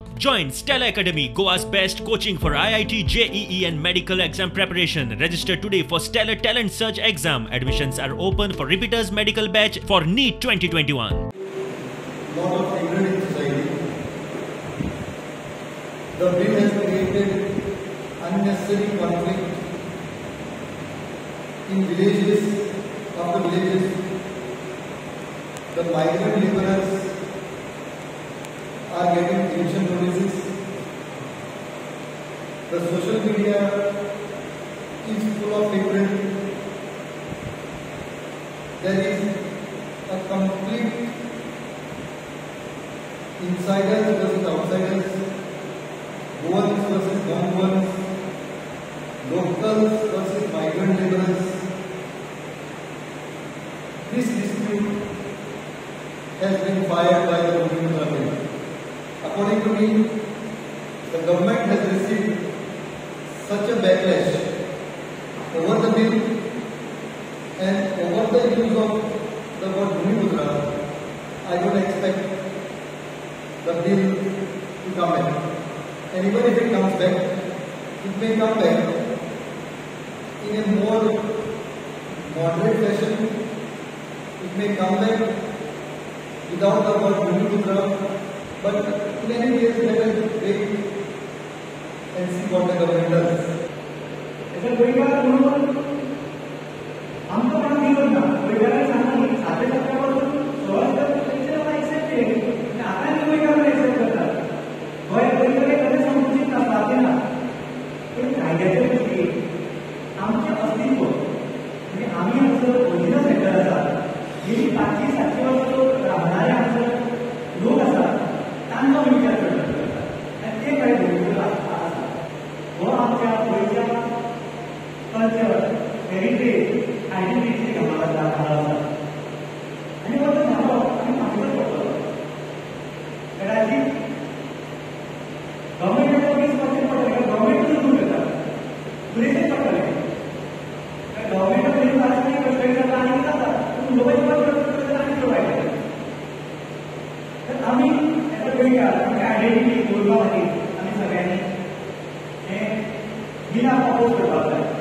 Join Stella Academy, Goa's best coaching for IIT, JEE and medical exam preparation. Register today for Stellar Talent Search exam. Admissions are open for repeaters medical batch for NEET 2021. Lot of hatred in society. The bill has created unnecessary conflict in villages, of the villages. The migrant laborers are getting eviction notices. The social media is full of hatred. There is a complete insiders versus outsiders, Goans versus non-Goans, locals versus migrant laborers. This dispute has been fired by the Bhumiputra Bill. According to me, the government has received such a backlash over the bill and over the use of the word Bhumiputra. I don't expect the bill to come back. And even if it comes back, it may come back in a more moderate fashion. It may come back without the word Bhumiputra. But in any case, let us wait and see what the government does. गोंयकार म्हणून आमकां कोणाक विरोध ना. गोंयकारांनी सांगता न्ही साते सतरा पासून 16 तेंचे लोक एक्सेप्टेड आनी आतांय ते गोंयकार एक्सेप्ट करतात. गोंय गोंयकार कशें संकुचीत ना, सारकें ना. पूण कायद्याच्या दृश्टीन आमचें अस्तित्व म्हणजे आमी हांगसर ओरिजिनल सेटलर आसा, गेली 500-700 वर्सां लोक रावणारे हांगसर लोक आसात, तांकां विचार करता आनी ते कांय भुमिका आसा. हो आमच्या गोंयच्या कल्चर, हेरिटेज, आयडेंटिटीचे धमाल आसा आनी हो जो धालो आमी फाटीच पडटलो. कदाचित गव्हर्मेंटाचो 20% पडटलें, कारण गव्हर्मेंटूच दूर करता, पुलिसूच पडटलें. कारण गव्हर्मेंटाक पुलीस आसली कस्टडी जाता आनी कितें जाता, पूण उलोवपाचें बंद करता आनी कितें वायट जाता. तर आमी एज अ गोंयकार आमची आयडेंटिटी दवरपा खातीर आमी सगळ्यांनी हें बिलाक अपोज करपाक जाय.